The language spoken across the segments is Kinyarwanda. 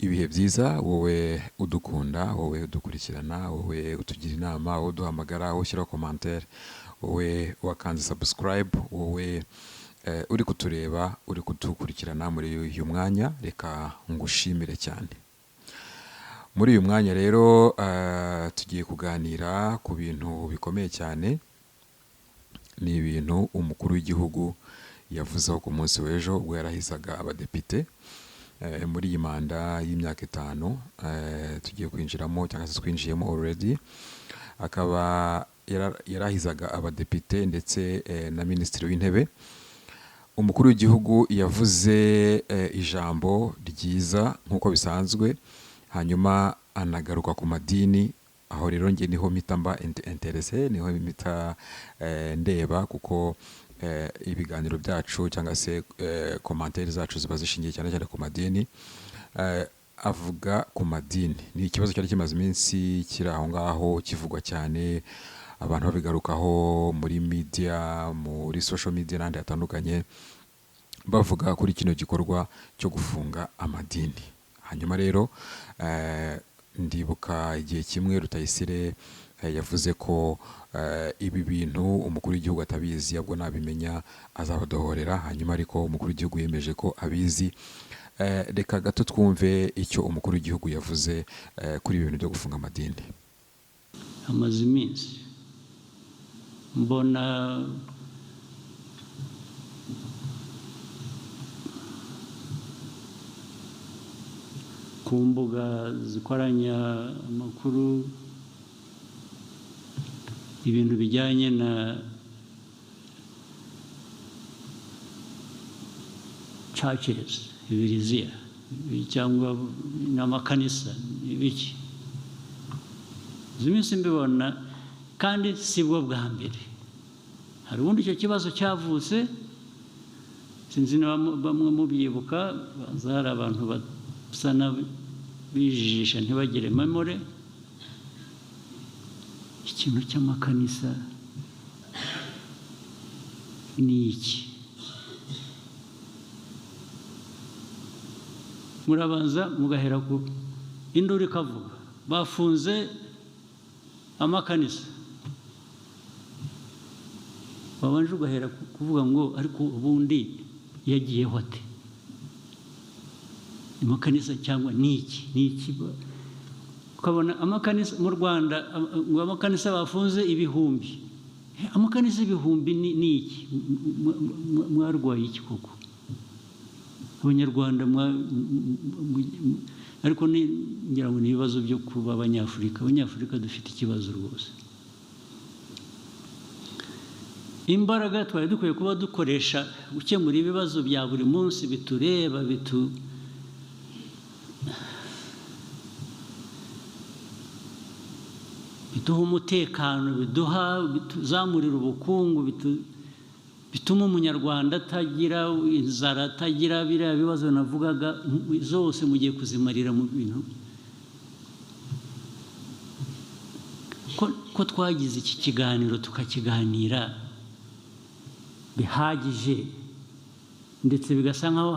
Ibihe byiza, wowe udukunda, wowe udukurikirana, wowe utugira inama, wowe uduhamagara, wowe ushyiraho commentaire, wowe wakanze subscribe, wowe uri kutureba, uri kudukurikirana muri uyu mwanya, reka ngushimire cyane. Muri uyu mwanya rero tugiye kuganira ku bintu bikomeye cyane. Ni ibintu umukuru w'igihugu yavuzeho ku munsi w'ejo ubwo yarahizaga abadepite muri iyi manda y'imyaka 5 tugiye kwinjiramo cyangwa se twinjiyemo already. Akaba yarahizaga abadepite ndetse na minisitiri w'intebe. Umukuru w'igihugu yavuze ijambo ryiza nk'uko bisanzwe, hanyuma anagaruka ku madini. Aho rero njye niho mpita mba intéressé, niho mpita ndeba, kuko ibiganiro byacu cyangwa se commentaires zacu ziba zishingiye cyane cyane ku madini. Avuga ku madini, ni ikibazo cyari kimaze iminsi kiri aho ngaho kivugwa cyane, abantu babigarukaho muri media, muri social media n'ahandi hatandukanye, bavuga kuri kino gikorwa cyo gufunga amadini. Hanyuma rero ndibuka igihe kimwe Rutayisire yavuze ko ibi bintu umukuru w'igihugu atabizi, ahubwo nabimenya azabadohorera. Hanyuma ariko umukuru w'igihugu yemeje ko abizi. Reka gato twumve icyo umukuru w'igihugu yavuze kuri ibi bintu byo gufunga amadini. Hamaze iminsi mbona ku mbuga zikoranya amakuru ibintu bijyanye na churches, ibiriziya cyangwa n'amakanisa ibiki. Izi minsi mbibona, kandi si bwo bwa mbere. Hari ubundi icyo kibazo cyavutse, sinzi niba bamwe mubyibuka, baza hari abantu basa n'abijijisha ntibagire memory. Ikintu cy'amakanisa ni iki? Murabanza mugahera ku induru ikavuga, bafunze amakanisa. Wabanje ugahera kuvuga ngo ariko ubundi yagiyeho ate amakanisa, cyangwa ni iki, ni iki? Ukabona amakanisa mu Rwanda, ngo amakanisa bafunze ibihumbi, amakanisa ibihumbi ni iki? Mwarwaye iki koko Abanyarwanda? Ariko ngira ngo ni ibibazo byo kuba Abanyafurika. Abanyafurika dufite ikibazo rwose. Imbaraga twari dukwiye kuba dukoresha gukemura ibibazo bya buri munsi bitureba, biduha umutekano, biduha, bituzamurira ubukungu, bituma Umunyarwanda atagira inzara, atagira biriya bibazo navugaga zose, mugiye kuzimarira mu bintu. Ko twagize iki kiganiro, tukakiganira bihagije, ndetse bigasa nkaho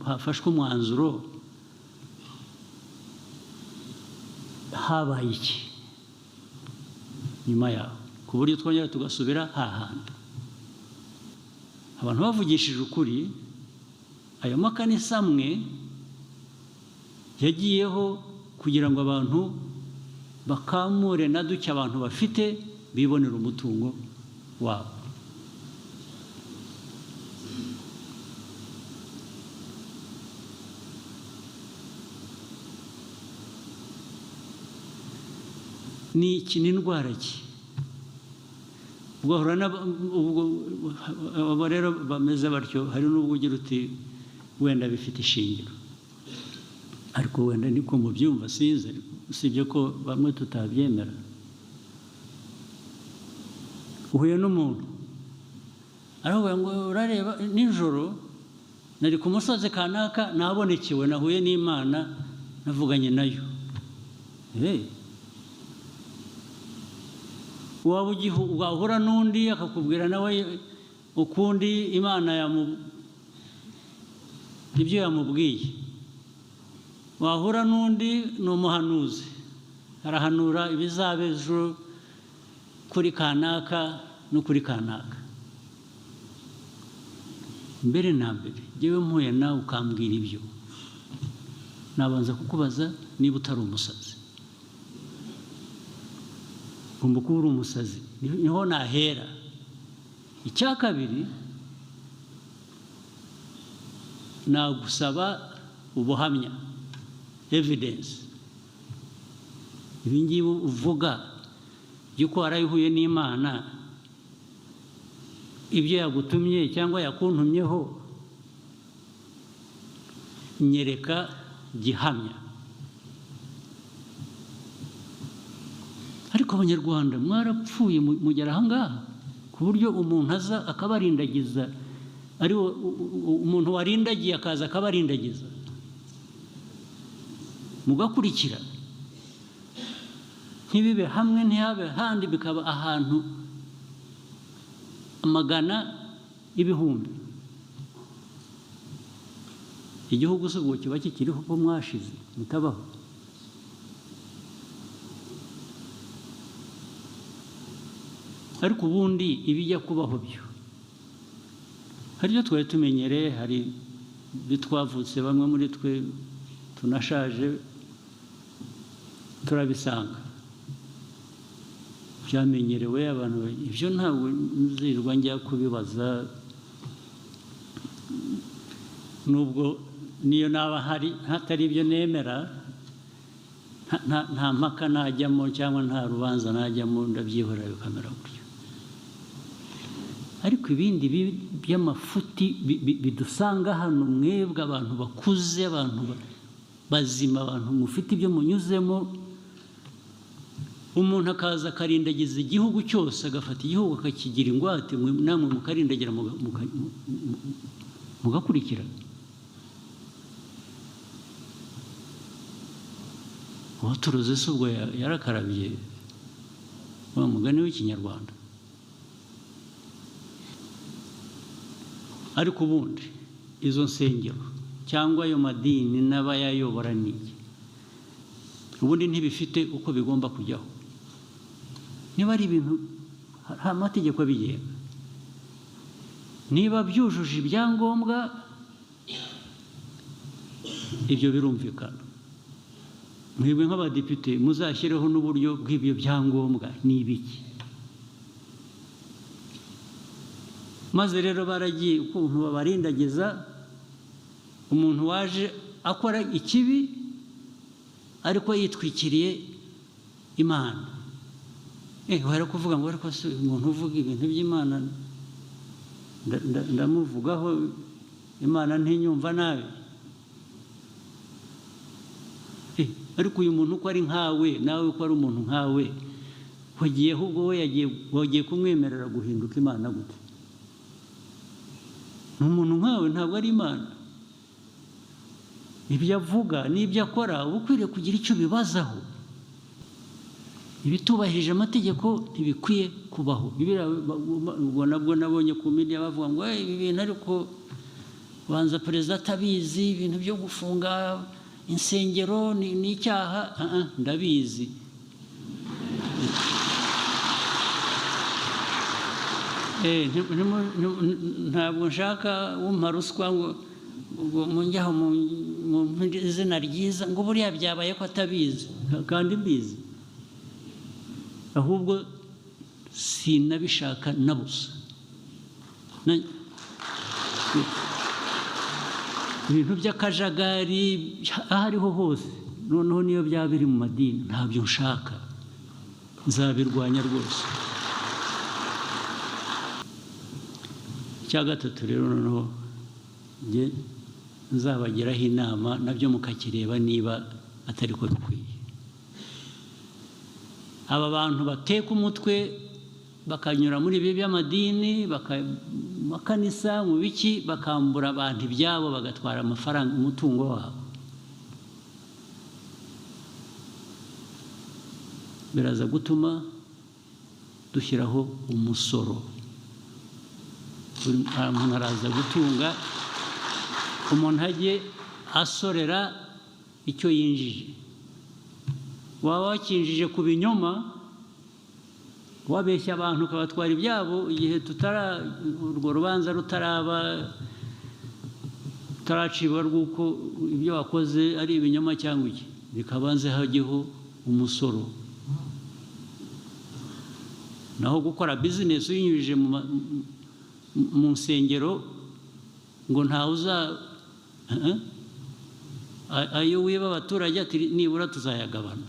hafashwe umwanzuro, habaye iki nyuma yaho ku buryo twongera tugasubira hahandi? Abantu bavugishije ukuri, ayo makanisa amwe yagiyeho kugira ngo abantu bakamure na duke abantu bafite, bibonera umutungo wabo. Ni iki? Ni indwara ki? Ugahura ubwo abo rero bameze batyo, hari n'ubwo ugira uti wenda bifite ishingiro, ariko wenda niko mubyumva, sinzi, usibye ko bamwe tutabyemera. Uhuye n'umuntu aravuga ngo urareba, nijoro nari ku musozi kanaka, nabonekewe, nahuye n'Imana, navuganye nayo. Waba wahura n'undi akakubwira nawe ukundi Imana ibyo yamubwiye. Wahura n'undi ni umuhanuzi, arahanura ibizaba ejo kuri kanaka no kuri kanaka. Mbere na mbere, njyewe mpuye nawe ukambwira ibyo, nabanza kukubaza niba utari umusazi. Ugomba kuba uri umusazi, niho nahera. Icya kabiri, nagusaba ubuhamya, evidence. Ibi ngibi uvuga by'uko warabihuye n'Imana, ibyo yagutumye cyangwa yakuntumyeho, nyereka gihamya. Ariko Abanyarwanda mwarapfuye mugera aha ngaha, ku buryo umuntu aza akabarindagiza, ari umuntu warindagiye akaza akabarindagiza, mugakurikira. Ntibibe hamwe, ntihabe handi, bikaba ahantu amagana, ibihumbi. Igihugu se ubwo kiba kikiriho ko mwashize mutabaho? Ariko ubundi ibijya kubaho byo, hari ibyo twari tumenyereye, hari ibyo twavutse, bamwe muri twe tunashaje turabisanga byamenyerewe abantu. Ibyo ntabwo nzirwa njya kubibaza, nubwo niyo naba hari hatari ibyo nemera, nta mpaka najyamo cyangwa nta rubanza najyamo, ndabyihorera bikamera gutyo. Ariko ibindi by'amafuti bidusanga hano, mwebwe abantu bakuze, abantu bazima, abantu mufite ibyo munyuzemo, umuntu akaza akarindagiza igihugu cyose, agafata igihugu akakigira ingwate, namwe mukarindagira, mugakurikira. Uwaturuze se ubwo yarakarabye wa mugani w'Ikinyarwanda? Ariko ubundi izo nsengero cyangwa ayo madini n'abayayobora ni iki? Ubundi ntibifite uko bigomba kujyaho. Niba ari ibintu, hari amategeko abigenga. Niba byujuje ibyangombwa, ibyo birumvikana. Mwebwe nk'abadepite muzashyireho n'uburyo bw'ibyo byangombwa ni ibiki. Maze rero baragiye ukuntu babarindagiza, umuntu waje akora ikibi ariko yitwikiriye Imana. Wari kuvuga ngo ariko se umuntu uvuga ibintu by'Imana ndamuvugaho, Imana ntinyumva nabi. Ariko uyu muntu uko ari nkawe, nawe uko ari umuntu nkawe, wagiye ahubwo we wagiye kumwemerera guhinduka Imana gute? Ni umuntu nkawe, ntabwo ari Imana. Ibyo avuga n'ibyo akora uba ukwiriye kugira icyo ubibazaho. Ibitubahirije amategeko ntibikwiye kubaho. Ubwo nabwo nabonye ku media bavuga ngo ibi bintu ariko banza perezida atabizi, ibintu byo gufunga insengero ni icyaha. Ndabizi. Ntabwo nshaka wumpa ruswa ngo munjyaho mu izina ryiza ngo buriya byabaye ko atabizi, kandi mbizi. Ahubwo sinabishaka na busa. Ibintu by'akajagari aho ariho hose, noneho niyo byaba biri mu madini, ntabyo nshaka, nzabirwanya rwose. Icya gatatu rero noneho njye nzabagiraho inama, nabyo mukakireba niba atari ko bikwiye. Aba bantu bateka umutwe bakanyura muri ibi by'amadini, makanisa, mu biki, bakambura abantu ibyabo, bagatwara amafaranga, umutungo wabo. Biraza gutuma dushyiraho umusoro. Buri muntu araza gutunga, umuntu ajye asorera Icyo yinjije, waba wakinjije ku binyoma, wabeshya abantu ukabatwara ibyabo, igihe tutara urwo rubanza rutaraba, rutaracibwa rw'uko ibyo wakoze ari ibinyoma cyangwa iki, bikabanze hajyeho umusoro. Naho gukora bizinesi uyinyujije mu nsengero ngo ntawe uza ayo wiba abaturage, ati nibura tuzayagabana.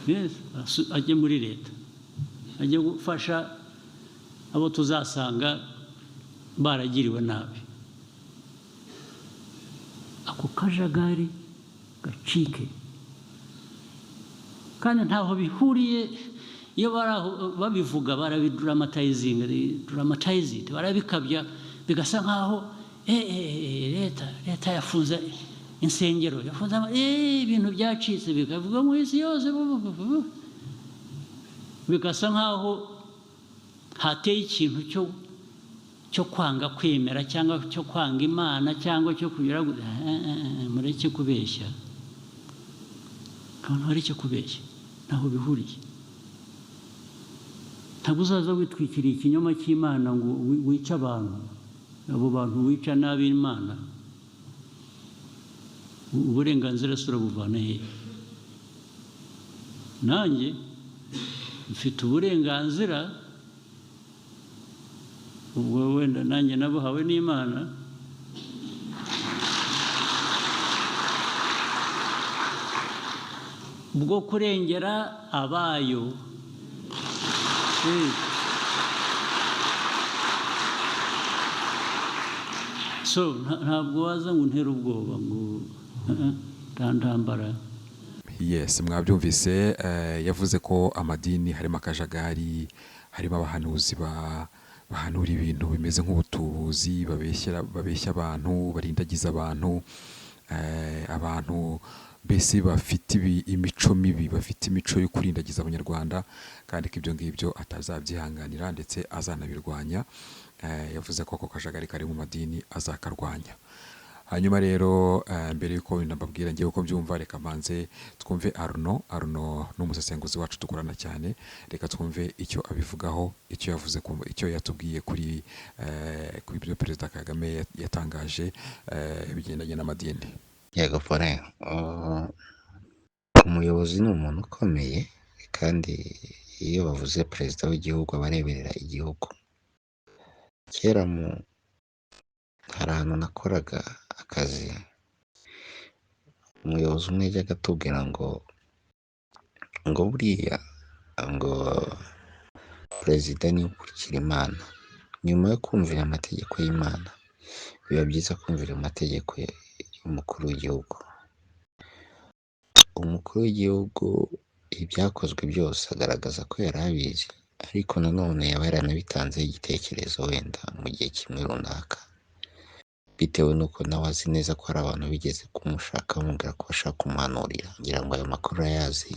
Yes, ajye muri leta, ajye gufasha abo tuzasanga baragiriwe nabi. Ako kajagari gacike, kandi ntaho bihuriye. Iyo bari aho babivuga, barabidramatizinga, dramatize it, barabikabya, bigasa nkaho leta yafunze insengero, yafunze ibintu byacitse, bikavuga mu isi yose, bu- bu- bu- bu. Bigasa nkaho hateye ikintu cyo kwanga kwemera cyangwa cyo kwanga Imana cyangwa cyo kugira mureke kubeshya abantu, bareke kubeshya, ntaho bihuriye. Ntabwo uzaza witwikiriye ikinyoma cy'Imana ngo wice abantu. Abo bantu wica nabi Imana, uburenganzira se urabuvana hehe? Nanjye mfite uburenganzira, ubwo wenda nanjye nabuhawe n'Imana, bwo kurengera abayo. So ntabwo waza ngo untere ubwoba ngo nta ntambara. Yes, mwabyumvise, yavuze ko amadini harimo akajagari, harimo abahanuzi bahanura ibintu bimeze nk'ubutubuzi, babeshya abantu, barindagiza abantu, abantu mbese bafite imico mibi, bafite imico yo kurindagiza Abanyarwanda, kandi ko ibyo ngibyo atazabyihanganira ndetse azanabirwanya. Yavuze ko ako kajagari kari mu madini azakarwanya. Hanyuma rero, mbere y'uko wenda mbabwira ngewe uko mbyumva, reka mbanze twumve Arno. Arno ni umusesenguzi wacu dukorana cyane, reka twumve icyo abivugaho, icyo yavuze, icyo yatubwiye kuri ibyo Perezida Kagame yatangaje bigendanye n'amadini. Yego Paulin, umuyobozi ni umuntu ukomeye, kandi iyo bavuze perezida w'igihugu aba areberera igihugu. Kera hari ahantu nakoraga akazi, umuyobozi umwe yajyaga atubwira ngo buriya ngo perezida niwe ukurikira Imana. Nyuma yo kumvira amategeko y'Imana, biba byiza kumvira amategeko y'umukuru w'igihugu. Umukuru w'igihugu ibyakozwe byose agaragaza ko yari abizi, ariko nanone yaba yaranabitanzeho igitekerezo wenda mu gihe kimwe runaka, bitewe n'uko nawe azi neza ko hari abantu bigeze kumushaka bamubwira ko bashaka kumuhanurira, ngira ngo ayo makuru arayazi.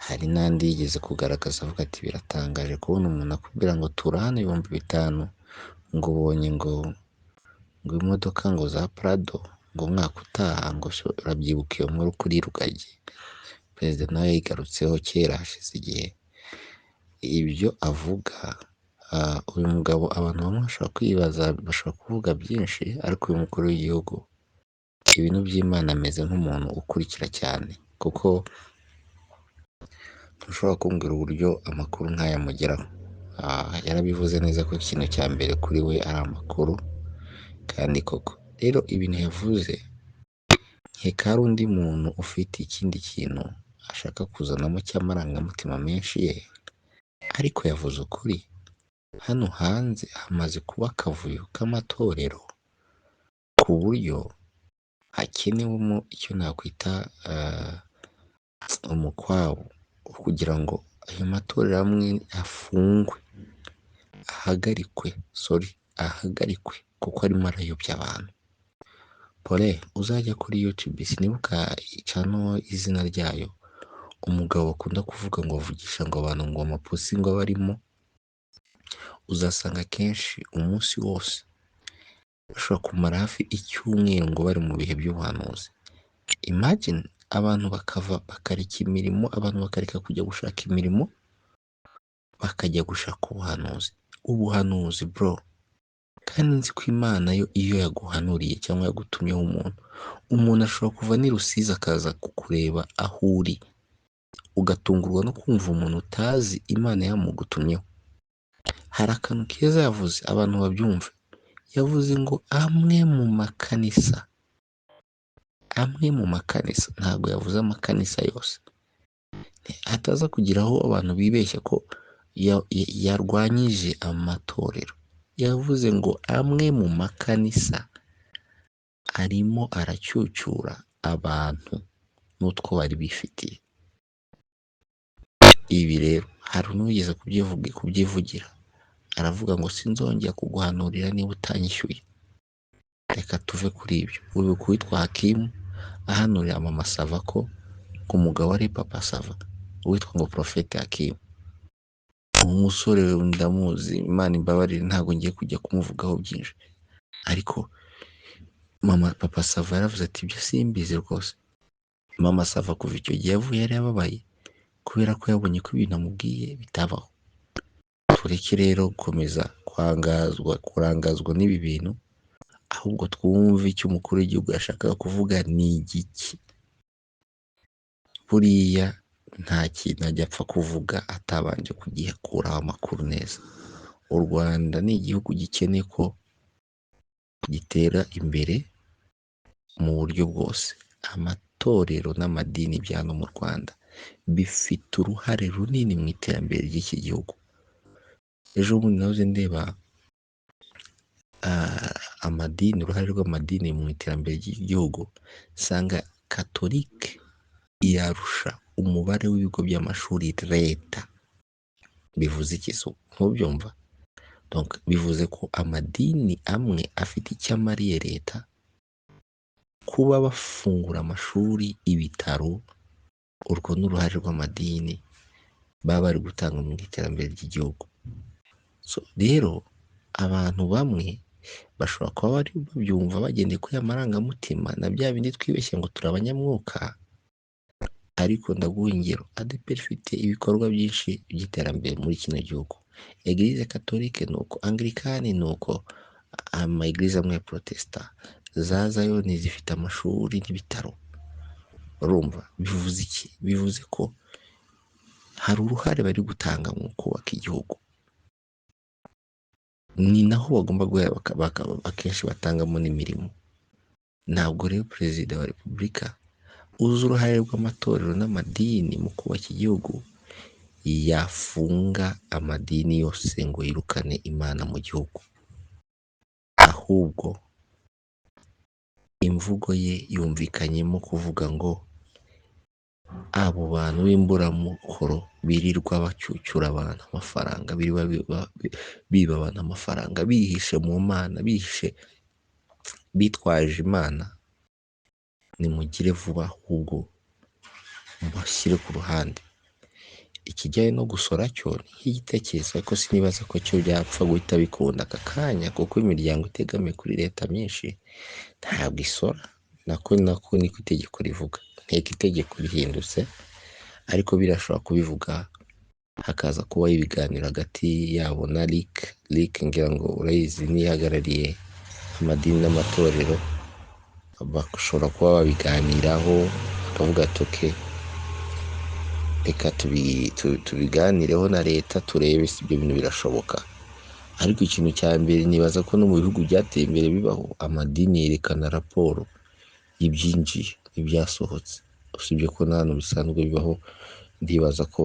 Hari n'andi yigeze kugaragaza avuga ati biratangaje kubona umuntu akubwira ngo tura hano 5000, ngo ubonye ngo imodoka ngo za Prado, ngo umwaka utaha, ngo urabyibuka iyo nkuru kuri Rugagi. Perezida nawe yayigarutseho kera hashize igihe. Ibyo avuga, uyu mugabo abantu bamwe bashobora kwibaza, bashobora kuvuga byinshi, ariko uyu mukuru w'igihugu ibintu by'Imana ameze nk'umuntu ukurikira cyane, kuko ntushobora kumbwira uburyo amakuru nk'aya amugeraho. Yarabivuze neza ko ikintu cya mbere kuri we ari amakuru, kandi koko rero ibintu yavuze, nkeka hari undi muntu ufite ikindi kintu ashaka kuzanamo cy'amarangamutima menshi ye, ariko yavuze ukuri. Hano hanze hamaze kuba akavuyo k'amatorero, ku buryo hakenewemo icyo nakwita umukwabu, kugira ngo ayo matorero amwe afungwe, ahagarikwe, sorry, ahagarikwe kuko arimo arayobya abantu. Paulin, uzajya kuri YouTube, sinibuka channel izina ryayo, umugabo bakunda kuvuga ngo avugisha ngo abantu ngo amapusi ngo abarimo, uzasanga akenshi umunsi wose Bashobora kumara hafi icyumweru ngo bari mu bihe by'ubuhanuzi. Imagine, abantu bakava bakareka imirimo, abantu bakareka kujya gushaka imirimo, bakajya gushaka ubuhanuzi. Ubuhanuzi bro, kandi nzi ko Imana yo iyo yaguhanuriye cyangwa yagutumyeho umuntu, umuntu ashobora kuva n'i Rusizi akaza kukureba aho uri, ugatungurwa no kumva umuntu utazi Imana yamugutumyeho. Hari akantu keza yavuze, abantu babyumve. Yavuze ngo amwe mu makanisa, amwe mu makanisa, ntabwo yavuze amakanisa yose, hataza kugira aho abantu bibeshya ko yarwanyije amatorero. Yavuze ngo amwe mu makanisa arimo aracyucyura abantu n'utwo bari bifitiye. Ibi rero hari n'uwigeze kubyivugira, aravuga ngo sinzongera kuguhanurira niba utanyishyuye. Reka tuve kuri ibyo. Uribuka uwitwa Hakimu ahanurira Mama Sava ko umugabo ari Papa Sava, uwitwa ngo Prophète Hakimu. Umusore ndamuzi, Imana imbabarire ntabwo ngiye kujya kumuvugaho byinshi, ariko mama Papa Sava yaravuze ati ibyo simbizi rwose. Mama Sava kuva icyo gihe yavuye yari yababaye kubera ko yabonye ko ibintu amubwiye bitabaho. Tureke rero gukomeza kurangazwa n'ibi bintu, ahubwo twumve icyo umukuru w'igihugu yashakaga kuvuga ni igiki. Buriya nta kintu ajya apfa kuvuga atabanje kugikuraho amakuru neza. U Rwanda ni igihugu gikeneye ko gitera imbere mu buryo bwose. Amatorero n'amadini bya hano mu Rwanda bifite uruhare runini mu iterambere ry'iki gihugu. Ejo bundi nahoze ndeba amadini, uruhare rw'amadini mu iterambere ry'igihugu, nsanga katolike irarusha umubare w'ibigo by'amashuri leta. Bivuze iki se? Ntubyumva? Donc bivuze ko amadini amwe afite icyo amariye leta, kuba bafungura amashuri, ibitaro, urwo ni uruhare rw'amadini baba bari gutanga mu iterambere ry'igihugu. So rero abantu bamwe bashobora kuba bari babyumva bagendeye kuri ya marangamutima na bya bindi twibeshya ngo turi abanyamwuka, ariko ndaguha ingero, ADEPR ifite ibikorwa byinshi by'iterambere muri kino gihugu. Eglise Catholique ni uko, Anglikani ni uko, ama eglise amwe ya Protestant, za Zayoni zifite amashuri n'ibitaro. Urumva bivuze iki? Bivuze ko hari uruhare bari gutanga mu kubaka igihugu. Ni naho bagomba guhera akenshi batangamo n'imirimo. Ntabwo rero Perezida wa Repubulika uzi uruhare rw'amatorero n'amadini mu kubaka igihugu yafunga amadini yose ngo yirukane Imana mu gihugu. Ahubwo imvugo ye yumvikanyemo kuvuga ngo abo bantu b'imburamukoro birirwa bacyucyura abantu amafaranga, birirwa biba abantu amafaranga, bihishe mu Mana, bihishe bitwaje Imana, nimugire vuba ahubwo mubashyire ku ruhande. Ikijyanye no gusora cyo ni nk'igitekerezo, ariko sinibaza ko cyo byapfa guhita bikunda aka kanya, kuko imiryango itegamiye kuri leta myinshi ntabwo isora, nako niko itegeko rivuga. Nteko itegeko rihindutse, ariko birashobora kubivuga, hakaza kubaho ibiganiro hagati yabo na RIC. RIC ngira ngo urayizi, niyo ihagarariye amadini n'amatorero, bashobora kuba babiganiraho bakavuga ati okay, reka tubiganireho na leta turebe si ibyo bintu birashoboka. Ariko ikintu cya mbere nibaza ko no mu bihugu byateye imbere bibaho, amadini yerekana raporo y'ibyinjiye n'ibyasohotse. Usibye ko na hano bisanzwe bibaho, ndibaza ko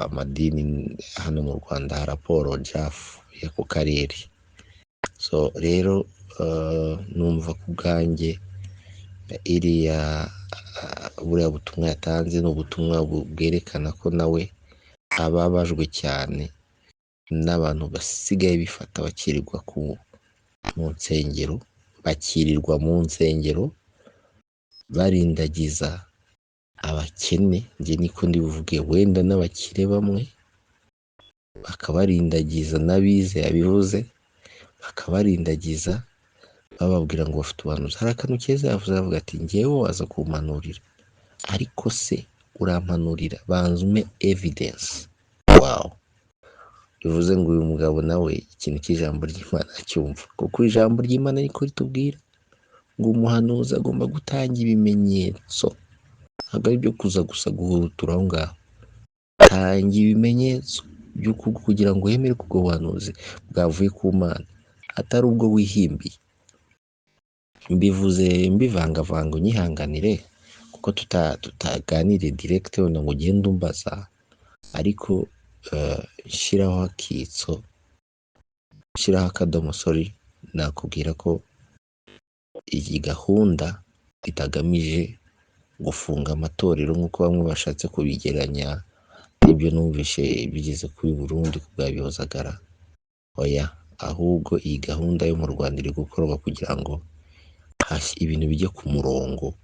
amadini hano mu Rwanda hari raporo JAF yo ku karere. So rero numva ku bwanjye iriya buriya butumwa yatanze ni ubutumwa bwerekana ko nawe ababajwe cyane n'abantu basigaye bifata bakirirwa mu nsengero, bakirirwa mu nsengero barindagiza abakene, njye niko ndibuvuge, wenda n'abakire bamwe bakabarindagiza, n'abize yabivuze bakabarindagiza, Bababwira ngo bafite ubuhanuzi. Hari akantu keza yavuze, aravuga ati njyewe waza kumpanurira, ariko se urampanurira banza umpe evidence. Wow, bivuze ngo uyu mugabo nawe ikintu cy'ijambo ry'Imana acyumva, kuko ijambo ry'Imana niko ritubwira ngo umuhanuzi agomba gutanga ibimenyetso, ntabwo ari ibyo kuza gusa guhurutura aho ngaho. Tanga ibimenyetso by'uko kugira ngo wemere ko ubwo buhanuzi bwavuye ku Mana, atari ubwo wihimbiye. Mbivuze mbivangavanga, unyihanganire kuko tutaganiriye direct wenda ngo ugende umbaza, ariko nshyiraho akitso, nshyiraho akadomo, sorry, nakubwira ko iyi gahunda itagamije gufunga amatorero nk'uko bamwe bashatse kubigeranya n'ibyo numvishe bigeze kuri Burundi ku bwa Bihozagara. Oya, ahubwo iyi gahunda yo mu Rwanda iri gukorwa kugira ngo ibintu bijye ku murongo,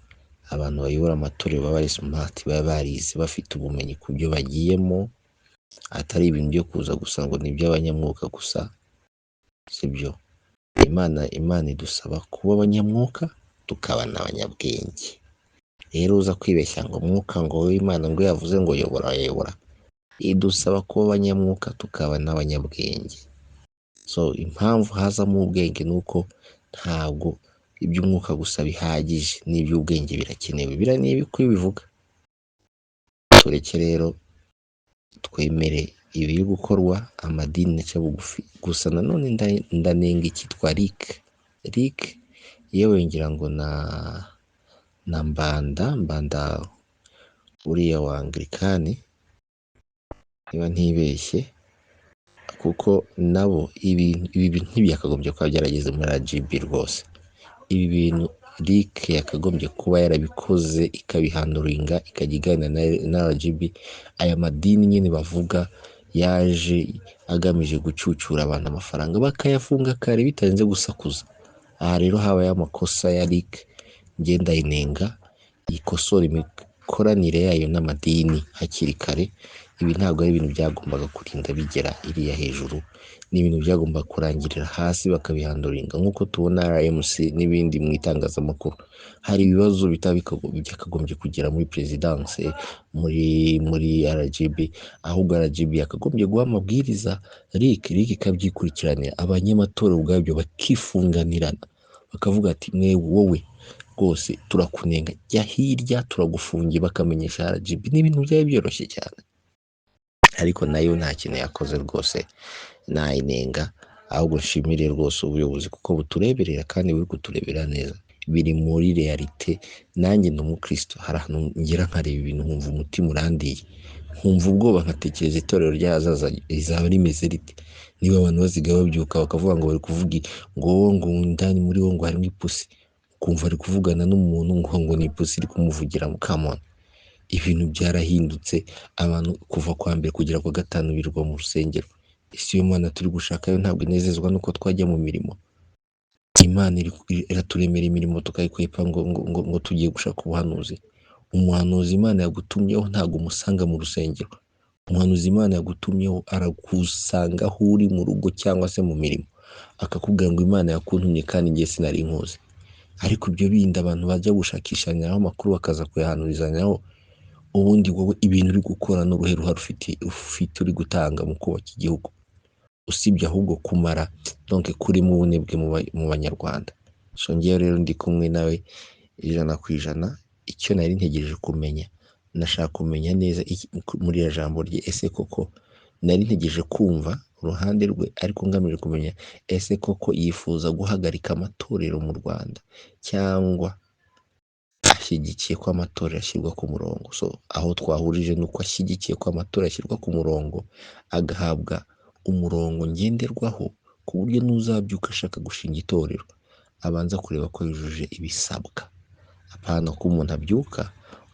abantu bayobora amatorero babe bari smart, babe barize, bafite ubumenyi ku byo bagiyemo, atari ibintu byo kuza gusa ngo ni iby'abanyamwuka gusa, sibyo. Imana idusaba kuba abanyamwuka tukaba n'abanyabwenge. Rero uza kwibeshya ngo umwuka ngo w'Imana ngo yavuze ngo yobora yobora, idusaba kuba abanyamwuka tukaba n'abanyabwenge. So impamvu hazamo ubwenge ni uko ntabwo iby'umwuka gusa bihagije, n'iby'ubwenge birakenewe. Biriya ni uko bivuga. Tureke rero twemere ibiri gukorwa, amadini aca bugufi. Gusa nanone ndanenga icyitwa RIC. RIC yewe ngira ngo na Mbanda uriya wa Anglikani niba ntibeshye, kuko nabo ibi bintu ntibyakagombye kuba byarageze muri RGB rwose. Ibi bintu RIC yakagombye kuba yarabikoze, ikabihanduringa, ikajya iganira na RGB. Aya madini nyine bavuga yaje agamije gucucura abantu amafaranga, bakayafunga kare bitarinze gusakuza. Aha rero habayeho amakosa ya RIC, njye ndayinenga, ikosora imikoranire yayo n'amadini hakiri kare. Ibi ntabwo ari ibintu byagombaga kurinda bigera iriya hejuru, ni ibintu byagombaga kurangirira hasi bakabihanduringa, nk'uko tubona RMC n'ibindi mu itangazamakuru. Hari ibibazo bitaba byakagombye kugera muri perezidanse, muri RGB, ahubwo RGB yakagombye guha amabwiriza RIC, RIC ikabyikurikiranira, abanyamatorero ubwabyo bakifunganirana, bakavuga ati mwe wowe rwose turakunenga, jya hirya turagufungiye, bakamenyesha RGB. Ni ibintu byari byoroshye cyane, ariko nayo nta kintu yakoze rwose, nayinenga. Ahubwo nshimire rwose ubuyobozi kuko butureberera kandi buri kuturebera neza, biri muri réalité. Nanjye ndi umukristo, hari ahantu ngera nkareba ibintu nkumva umutima urandiye, nkumva ubwoba, nkatekereza itorero ry'ahazaza rizaba rimeze rite niba abantu basigaye babyuka bakavuga ngo bari kuvuga ngo ndani muri bo ngo harimo ipusi, ukumva ari kuvugana n'umuntu ngo ni ipusi iri kumuvugiramo. Come on, ibintu byarahindutse. Abantu kuva kwa mbere kugera kwa gatanu birirwa mu rusengero. Isi iyo Mana turi gushakayo ntabwo inezezwa nuko twajya mu mirimo. Imana iraturemera imirimo tukayikwepa ngo tugiye gushaka ubuhanuzi. Umuhanuzi Imana yagutumyeho ntabwo umusanga mu rusengero. Umuhanuzi Imana yagutumyeho aragusanga aho uri mu rugo cyangwa se mu mirimo, akakubwira ngo Imana yakuntumye kandi njye sinari nkuzi. Ariko ibyo bindi abantu bajya gushakishanyaho amakuru bakaza kuyahanurizanyaho, ubundi wowe ibintu uri gukora n'uruhe ruhare ufite uri gutanga mu kubaka igihugu, usibye ahubwo kumara donc kurimo ubunebwe mu banyarwanda. So ngewe rero ndi kumwe nawe 100%. Icyo nari ntegereje kumenya, nashaka kumenya neza muri iriya jambo rye, ese koko nari ntegereje kumva uruhande rwe, ariko ngamije kumenya ese koko yifuza guhagarika amatorero mu Rwanda cyangwa ashyigikiye ko amatorero ashyirwa ku murongo. So aho twahurije ni uko ashyigikiye ko amatorero ashyirwa ku murongo, agahabwa umurongo ngenderwaho, ku buryo n'uzabyuka ashaka gushinga itorero abanza kureba ko yujuje ibisabwa, apana ko umuntu abyuka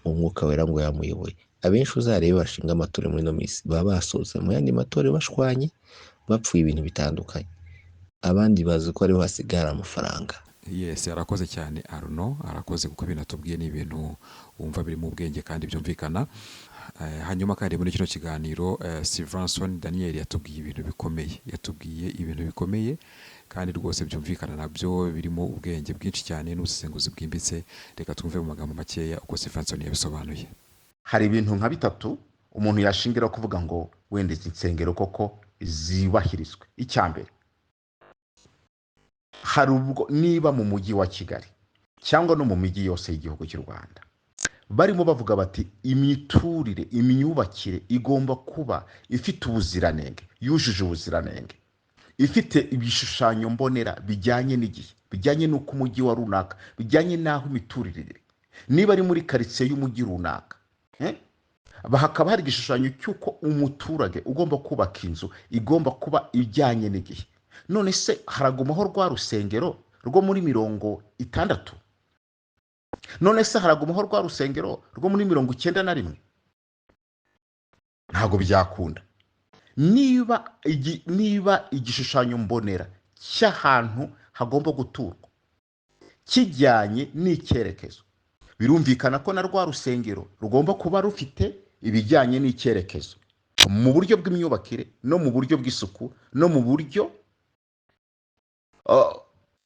umwuka wera ngo yamuyoboye. Abenshi uzarebe bashinga amatorero muri ino minsi baba basohotse mu yandi matorero bashwanye, bapfuye ibintu bitandukanye, abandi bazi ko ariho hasigara amafaranga. Yes, arakoze cyane Arno, arakoze kuko ibintu atubwiye ni ibintu wumva biri mu bwenge kandi byumvikana. Hanyuma kandi muri kino kiganiro Stevenson Daniel yatubwiye ibintu bikomeye, yatubwiye ibintu bikomeye kandi rwose byumvikana nabyo birimo ubwenge bwinshi cyane n'ubusesenguzi bwimbitse. Reka twumve mu magambo makeya uko Stevenson yabisobanuye. Hari ibintu nka bitatu umuntu yashingira kuvuga ngo wenda izi nsengero koko zubahirizwe. Icya mbere, hari ubwo niba mu mujyi wa Kigali cyangwa no mu mijyi yose y'igihugu cy'u Rwanda barimo bavuga bati imiturire, imyubakire igomba kuba ifite ubuziranenge, yujuje ubuziranenge, ifite ibishushanyo mbonera bijyanye n'igihe, bijyanye n'uko umujyi wa runaka, bijyanye n'aho imiturire iri, niba ari muri karitsiye y'umujyi runaka, hakaba hari igishushanyo cy'uko umuturage ugomba kubaka inzu igomba kuba ijyanye n'igihe. None se haragumaho rwa rusengero rwo muri 60? None se haragumaho rwa rusengero rwo muri 91? Ntabwo byakunda. Niba igishushanyo mbonera cy'ahantu hagomba guturwa kijyanye n'icyerekezo, birumvikana ko na rwa rusengero rugomba kuba rufite ibijyanye n'icyerekezo mu buryo bw'imyubakire, no mu buryo bw'isuku, no mu buryo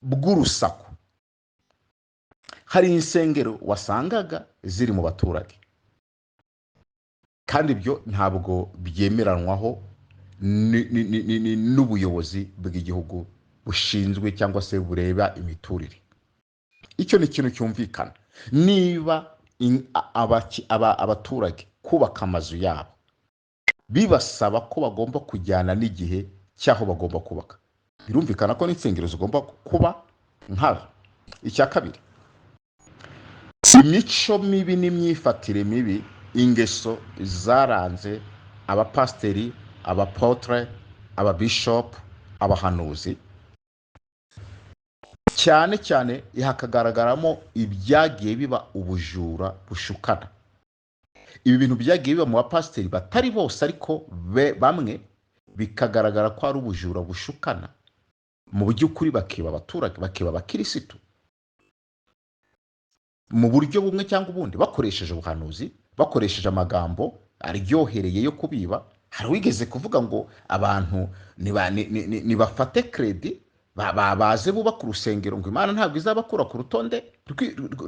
bw'urusaku. Hari insengero wasangaga ziri mu baturage, kandi ibyo ntabwo byemeranwaho n'ubuyobozi bw'igihugu bushinzwe cyangwa se bureba imiturire. Icyo ni ikintu cyumvikana. Niba abaturage kubaka amazu yabo bibasaba ko bagomba kujyana n'igihe cy'aho bagomba kubaka, birumvikana ko n'insengero zigomba kuba nkazo. Icya kabiri, imico mibi n'imyifatire mibi, ingeso zaranze abapasiteri, abapotre, ababishopu, abahanuzi, cyane cyane hakagaragaramo ibyagiye biba ubujura bushukana. Ibi bintu byagiye biba mu bapasiteri batari bose, ariko bamwe bikagaragara ko ari ubujura bushukana, mu by'ukuri bakiba abaturage, bakiba abakirisitu mu buryo bumwe cyangwa ubundi, bakoresheje ubuhanuzi, bakoresheje amagambo aryohereye yo kubiba. Hari uwigeze kuvuga ngo abantu nibafate kredi baze bubaka urusengero, ngo Imana ntabwo izabakura ku rutonde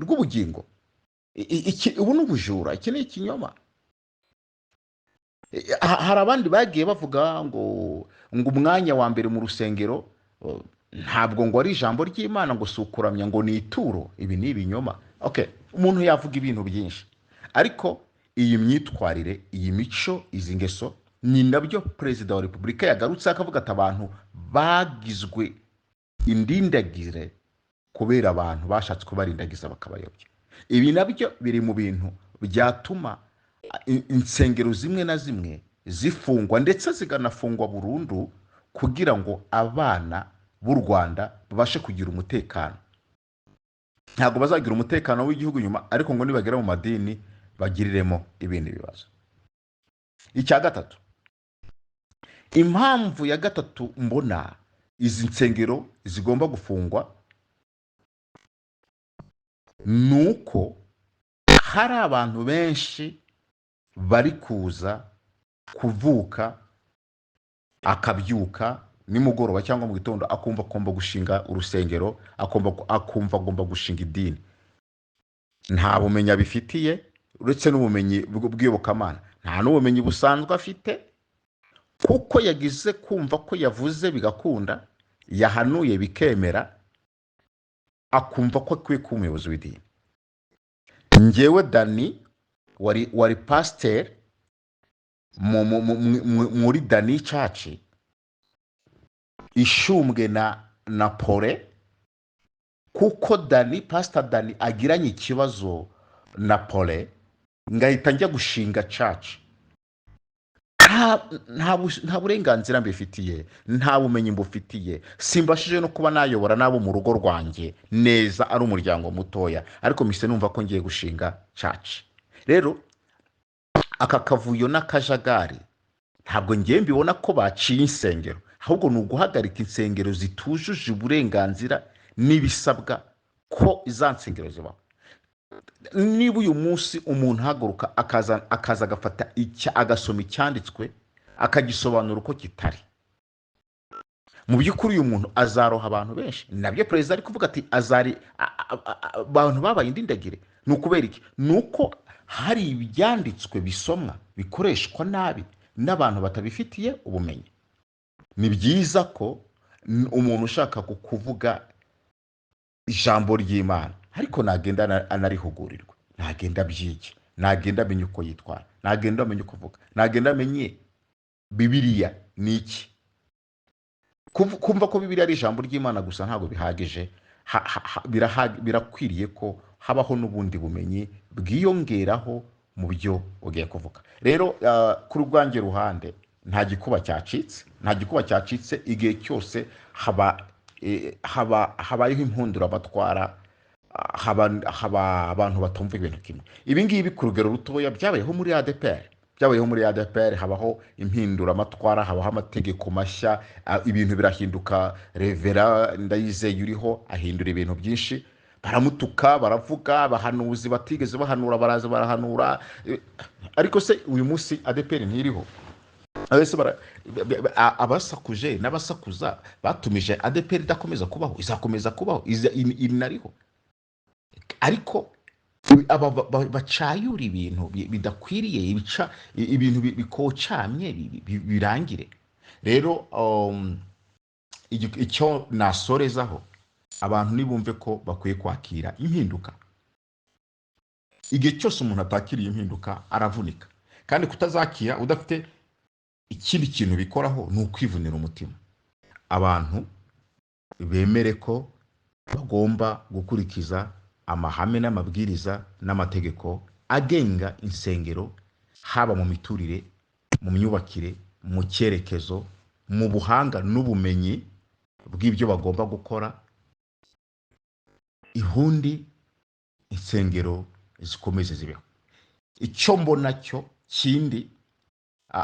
rw'ubugingo. Ubu ni ubujura, iki ni ikinyoma. Hari abandi bagiye bavuga ngo umwanya wa mbere mu rusengero ntabwo ngo ari ijambo ry'Imana, ngo si ukuramya, ngo ni ituro. Ibi ni ibinyoma. Umuntu yavuga ibintu byinshi, ariko iyi myitwarire, iyi mico, izi ngeso ni nabyo Perezida wa Repubulika yagarutse akavuga ati abantu bagizwe indindagire kubera abantu bashatse kubarindagiza bakabayobya. Ibi nabyo biri mu bintu byatuma insengero zimwe na zimwe zifungwa, ndetse zikanafungwa burundu, kugira ngo abana b'u Rwanda babashe kugira umutekano. Ntabwo bazagira umutekano w'igihugu nyuma, ariko ngo nibagera mu madini bagiriremo ibindi bibazo. Icya gatatu, impamvu ya gatatu mbona izi nsengero zigomba gufungwa, ni uko hari abantu benshi bari kuza kuvuka, akabyuka nimugoroba cyangwa mu gitondo akumva agomba gushinga urusengero, akumva agomba gushinga idini, nta bumenyi abifitiye uretse n'ubumenyi bw'iyobokamana, nta n'ubumenyi busanzwe afite, kuko yagize kumva ko yavuze bigakunda, yahanuye bikemera, akumva ko akwiye kuba umuyobozi w'idini. Njyewe Dani wari pasiteri muri Dani Church ishumbwe na Pole, kuko Dani, Pasita Dani agiranye ikibazo na Pole, ngahita njya gushinga church, nta burenganzira mbifitiye, nta bumenyi mbufitiye, simbashije no kuba nayobora n'abo mu rugo rwanjye neza, ari umuryango mutoya, ariko mpise numva ko ngiye gushinga church. Rero aka kavuyo n'akajagari ntabwo ngiye mbibona ko baciye insengero, ahubwo ni uguhagarika insengero zitujuje uburenganzira n'ibisabwa ko za nsengero zibaho. Niba uyu munsi umuntu ahaguruka akaza agafata agasoma icyanditswe akagisobanura uko kitari, mu by'ukuri uyu muntu azaroha abantu benshi. Nabyo perezida ari kuvuga ati azari abantu babaye indindagire. Ni ukubera iki? Ni uko hari ibyanditswe bisomwa bikoreshwa nabi n'abantu batabifitiye ubumenyi. Ni byiza ko umuntu ushaka kuvuga ijambo ry'Imana ariko nagenda anarihugurirwe, nagenda abyige, nagenda amenye uko yitwara, nagenda amenye uko avuga, nagenda amenye Bibiliya ni iki. Kumva ko Bibiliya ari ijambo ry'Imana gusa ntabwo bihagije. Birakwiriye ko habaho n'ubundi bumenyi bwiyongeraho mu byo ugiye kuvuga. Rero kuri rwanjye ruhande nta gikuba cyacitse, nta gikuba cyacitse. Igihe cyose habayeho impunduramatwara, haba abantu batumva ibintu kimwe. Ibi ngibi ku rugero rutoya byabayeho muri ADEPR, byabayeho muri ADEPR, habaho impinduramatwara, habaho amategeko mashya, ibintu birahinduka. Revera Ndayizeye uriho ahindura ibintu byinshi, baramutuka, baravuga, abahanuzi batigeze bahanura baraza barahanura. Ariko se uyu munsi ADEPR ntiriho? Abese abasakuje n'abasakuza batumije ADEPR idakomeza kubaho, izakomeza kubaho, inariho. Ariko aba bacayura ibintu bidakwiriye, ibintu bikocamye birangire. Rero icyo nasorezaho, abantu nibumve ko bakwiye kwakira impinduka. Igihe cyose umuntu atakiriye impinduka aravunika, kandi kutazakira udafite ikindi kintu bikoraho ni ukwivunira umutima. Abantu bemere ko bagomba gukurikiza amahame n'amabwiriza n'amategeko agenga insengero, haba mu miturire, mu myubakire, mu cyerekezo, mu buhanga n'ubumenyi bw'ibyo bagomba gukora, ihundi insengero zikomeze zibeho. Icyo mbona cyo kindi,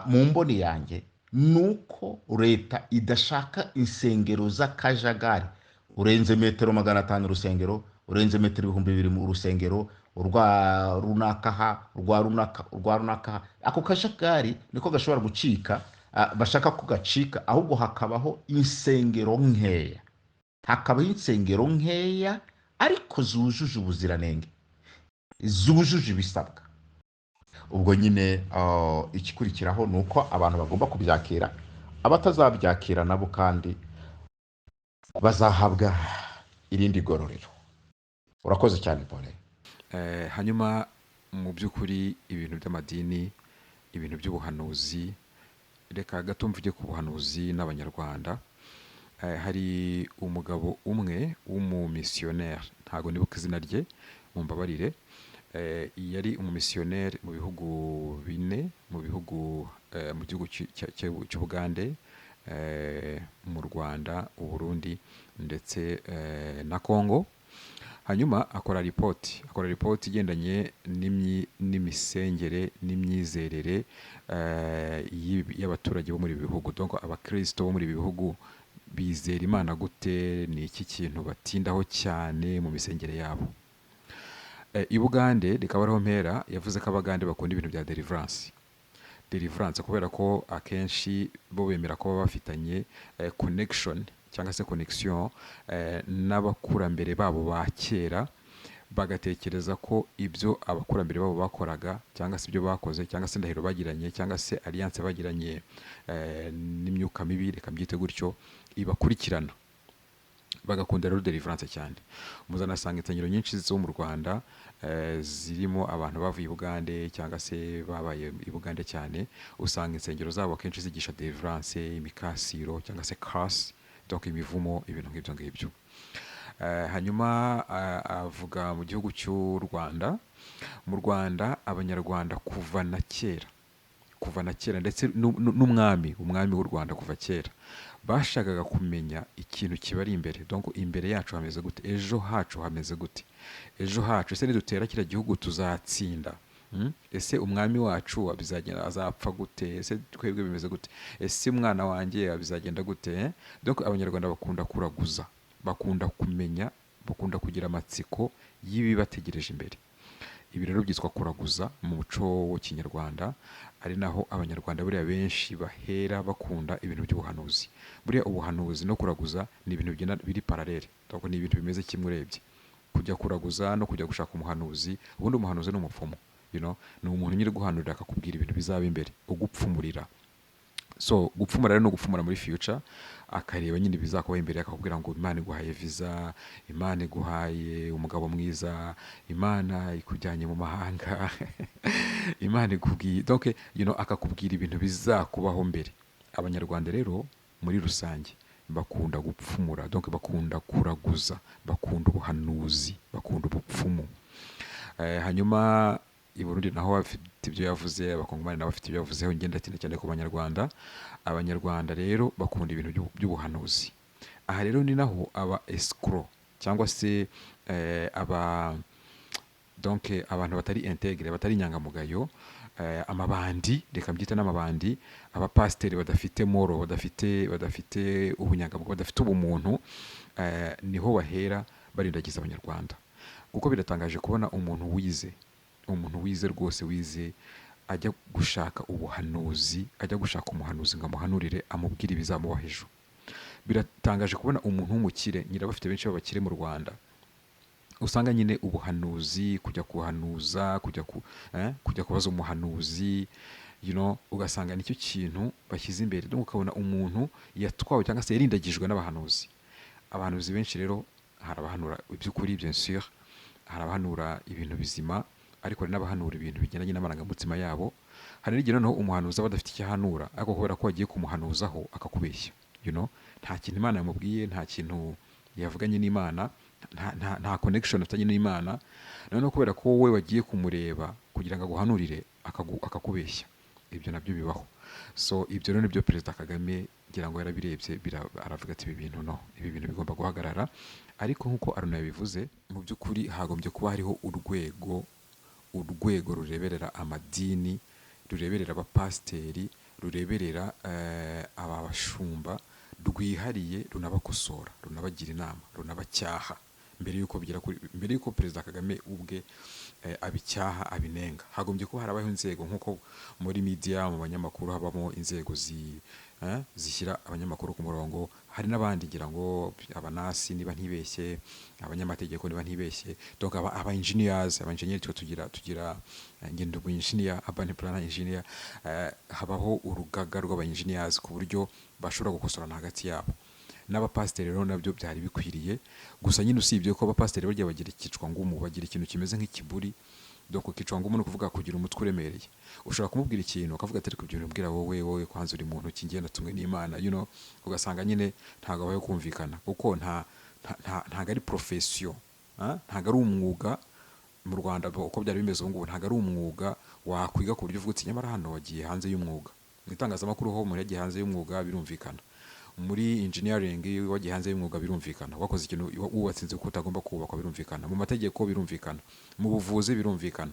mu mboni yanjye, ni uko leta idashaka insengero z'akajagari. Urenze metero 500 urusengero, urenze metero 2000 mu rusengero, urwa runaka ha, urwa runaka, urwa runaka ha. Ako kajagari niko gashobora gucika, bashaka ko gacika, ahubwo hakabaho insengero nkeya, hakabaho insengero nkeya ariko zujuje ubuziranenge, zujuje ibisabwa. Ubwo nyine igikurikiraho ni uko abantu bagomba kubyakira, abatazabyakira nabo kandi bazahabwa irindi gororero. Urakoze cyane Paul. Hanyuma mu by'ukuri ibintu by'amadini, ibintu by'ubuhanuzi, reka gato mvuge ku buhanuzi n'Abanyarwanda. Hari umugabo umwe w'umumisiyoneri, ntabwo nibuka izina rye, mumbabarire. Yari umumisiyoneri mu bihugu bine, mu gihugu cy'Ubugande, mu Rwanda, Uburundi ndetse na Congo. Hanyuma akora ripoti igendanye n'imisengere n'imyizerere y'abaturage bo muri ibi bihugu. Donc abakristo bo muri ibi bihugu bizera Imana gute, ni iki kintu batindaho cyane mu misengere yabo. I Bugande, rikaba ariho mpera, yavuze ko Abagande bakunda ibintu bya deliverance. Deliverance kubera ko akenshi bo bemera ko baba bafitanye connection cyangwa se connection n'abakurambere babo ba kera, bagatekereza ko ibyo abakurambere babo bakoraga cyangwa se ibyo bakoze cyangwa se indahiro bagiranye cyangwa se alliance bagiranye n'imyuka mibi, reka mbyite gutyo, ibakurikirana. Bagakunda rero deliverance cyane. Muzanasanga insengero nyinshi zo mu Rwanda zirimo abantu bavuye i Bugande cyangwa se babaye i Bugande cyane, usanga insengero zabo akenshi zigisha deliverance, imikasiro cyangwa se curse, donc imivumo, ibintu nk'ibyo ngibyo. Hanyuma avuga mu gihugu cy'u Rwanda. Mu Rwanda Abanyarwanda kuva na kera, kuva na kera ndetse n'umwami, umwami w'u Rwanda kuva kera bashakaga kumenya ikintu kibari imbere. Donc imbere yacu hameze gute, ejo hacu hameze gute, ejo hacu ese nidutera kiriya gihugu tuzatsinda? Ese umwami wacu bizagenda, azapfa gute? Ese twebwe bimeze gute? Ese umwana wanjye bizagenda gute? Donc Abanyarwanda bakunda kuraguza. Bakunda kumenya, bakunda kugira amatsiko y'ibibategereje imbere. Ibi rero byitwa kuraguza mu muco w'Ikinyarwanda, ari naho Abanyarwanda buriya benshi bahera bakunda ibintu by'ubuhanuzi. Buriya ubuhanuzi no kuraguza ni ibintu bigenda biri parallèle, donc ni ibintu bimeze kimwe urebye. Kujya kuraguza no kujya gushaka umuhanuzi, ubundi umuhanuzi ni umupfumu, ni umuntu nyiri guhanurira akakubwira ibintu bizaba imbere, ugupfumurira. So gupfumura rero ni ugupfumura muri future, akareba nyine ibizakubaho imbere, akakubwira ngo Imana iguhaye visa, Imana iguhaye umugabo mwiza, Imana ikujyanye mu mahanga, Imana ikubwiye, donc akakubwira ibintu bizakubaho mbere. Abanyarwanda rero muri rusange bakunda gupfumura, donc bakunda kuraguza, bakunda ubuhanuzi, bakunda ubupfumu. Hanyuma i Burundi naho bafite ibyo yavuze, Abakongomani nabo bafite ibyo yavuzeho. Ngenda ndatinda cyane ku Banyarwanda. Abanyarwanda rero bakunda ibintu by'ubuhanuzi. Aha rero ni naho aba escroc cyangwa se aba, donc abantu batari intègre, batari inyangamugayo, amabandi, reka mbyite n'amabandi, abapasiteri badafite moral, badafite ubunyangamugayo, badafite ubumuntu, niho bahera barindagiza Abanyarwanda. Kuko biratangaje kubona umuntu wize, umuntu wize rwose, wize, ajya gushaka ubuhanuzi, ajya gushaka umuhanuzi ngo amuhanurire, amubwire ibizamubaho ejo. Biratangaje kubona umuntu w'umukire, nyirabafite benshi b'abakire mu Rwanda, usanga nyine ubuhanuzi, kujya kuhanuza, kujya kubaza umuhanuzi, ugasanga nicyo kintu bashyize imbere. Donc ukabona umuntu yatwawe cyangwa se yarindagijwe n'abahanuzi. Abahanuzi benshi rero, hari abahanura iby'ukuri, bien sûr, hari abahanura ibintu bizima, ariko hari n'abahanura ibintu bigendanye n'amarangamutima yabo. Hari n'igihe noneho umuhanuzi aba adafite icyo ahanura, ariko kubera ko wagiye kumuhanuzaho akakubeshya, nta kintu Imana yamubwiye, nta kintu yavuganye n'Imana, nta connection afitanye n'Imana. Noneho kubera ko wowe wagiye kumureba kugira ngo aguhanurire, akakubeshya. Ibyo nabyo bibaho. So ibyo rero nibyo Perezida Kagame ngira ngo yarabirebye, aravuga ati: "Ibi bintu, no, ibi bintu bigomba guhagarara." Ariko nk'uko Aruna yabivuze, mu by'ukuri hagombye kuba hariho urwego rureberera amadini, rureberera abapasiteri, rureberera aba bashumba, rwihariye, runabakosora, runabagira inama, runabacyaha mbere y'uko bigera kuri, mbere y'uko Perezida Kagame ubwe abicyaha, abinenga. Hagombye kuba harabaho inzego nk'uko muri media, mu banyamakuru habamo inzego zishyira abanyamakuru ku murongo. Hari n'abandi, ngira ngo abanasi niba ntibeshye, abanyamategeko niba ntibeshye, donc aba engineers, aba engineer twe tugira, ngendo umu engineer, urban planner engineer, habaho urugaga rw'aba engineers ku buryo bashobora gukosorana hagati yabo. N'abapasiteri rero nabyo byari bikwiriye. Gusa nyine usibye ko abapasiteri burya bagira ikicwa ngumu, bagira ikintu kimeze nk'ikiburi. Donc kicwa ngumu ni ukuvuga kugira umutwe uremereye. Ushobora kumubwira ikintu akavuga ati: "Ariko ibyo bintu ubwira wowe kwanza uri muntu ki? Ngenda tumwe n'Imana." Ugasanga nyine ntabwo abayeho kumvikana, kuko ntabwo ari profession, ah? Ntabwo ari umwuga mu Rwanda uko byari bimeze. Ubu ngubu ntabwo ari umwuga wakwiga ku buryo uvuga uti nyamara hano wagiye hanze y'umwuga. Mu itangazamakuru ho umuntu yagiye hanze y'umwuga birumvikana, muri engineering wagiye hanze y'umwuga birumvikana, wakoze ikintu, wubatse inzu ko utagomba kubakwa birumvikana, mu mategeko birumvikana, mu buvuzi birumvikana.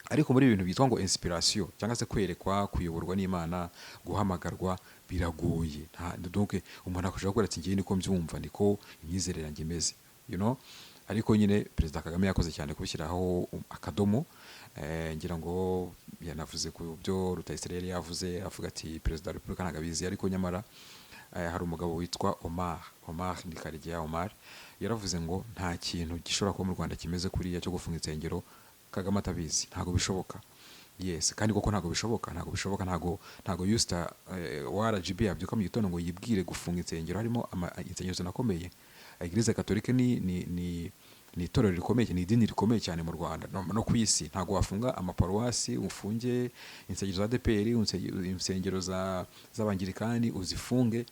Ariko muri ibi bintu byitwa ngo inspiration cyangwa se kwerekwa, kuyoborwa n'Imana, guhamagarwa, biragoye. Donc umuntu akashobora kuvuga ati: "Ngiye niko mbyumva, niko imyizerere yanjye imeze." Ariko nyine Perezida Kagame yakoze cyane kubishyiraho akadomo. Ngira ngo yanavuze ku byo Rutayisire yari yavuze, avuga ati: "Perezida wa Repubulika ntabwo abizi." Ariko nyamara hari umugabo witwa Omar, Omar ni Karegeya Omar, yaravuze ngo nta kintu gishobora kuba mu Rwanda kimeze kuriya cyo gufunga insengero Kagame atabizi, ntabwo bishoboka. Yes, kandi koko ntabwo bishoboka, ntabwo bishoboka. Ntabwo Yusta wa RGB yabyuka mu gitondo ngo yibwire gufunga insengero, harimo insengero zinakomeye. Eglise Catholique ni itorero rikomeye, ni idini rikomeye cyane mu Rwanda no ku isi. Ntabwo wafunga amaparuwasi, ufunge insengero za ADEPR, insengero z'abangirikani uzifunge,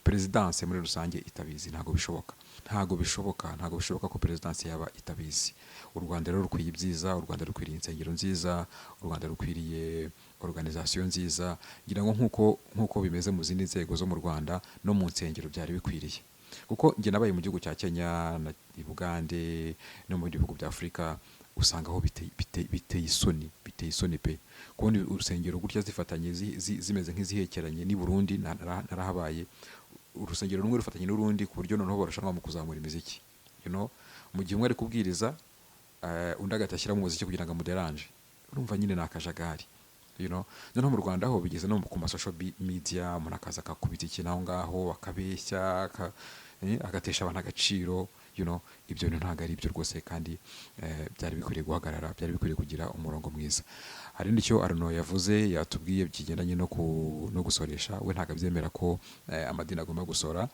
perezidanse muri rusange itabizi. Ntabwo bishoboka, ntabwo bishoboka, ntabwo bishoboka ko perezidanse yaba itabizi. U Rwanda rero rukwiye ibyiza, u Rwanda rukwiriye insengero nziza, u Rwanda rukwiriye organisation nziza. Ngira ngo nk'uko bimeze mu zindi nzego zo mu Rwanda, no mu nsengero byari bikwiriye. Kuko njye nabaye mu gihugu cya Kenya na i Bugande no mu bindi bihugu bya Afurika, usanga aho biteye isoni, biteye isoni pe, kubona urusengero gutya zifatanye, zimeze nk'izihekeranye. N'i Burundi narahabaye. Urusengero rumwe rufatanye n'urundi, ku buryo noneho barushanwa mu kuzamura imiziki, mu gihe umwe ari kubwiriza, undi agahita ashyiramo umuziki kugira ngo amuderanje. Urumva nyine ni akajagari. Noneho mu Rwanda ho bigeze no ku ma social media, umuntu akaza akakubita ikintu aho ngaho, akabeshya, agatesha abantu agaciro. Ibyo bintu ntabwo ari byo rwose, kandi byari bikwiriye guhagarara, byari bikwiriye kugira umurongo mwiza. Hari n'icyo Arno yavuze, yatubwiye kigendanye no gusoresha. We ntabwo abyemera ko amadini agomba gusora,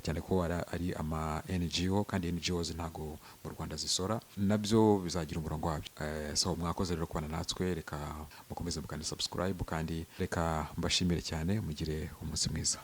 cyane ko ari ama NGO, kandi NGOs ntabwo mu Rwanda zisora. Nabyo bizagira umurongo wabyo. So mwakoze rero kubana natwe. Reka mukomeze mukande subscribe, kandi reka mbashimire cyane. Mugire umunsi mwiza.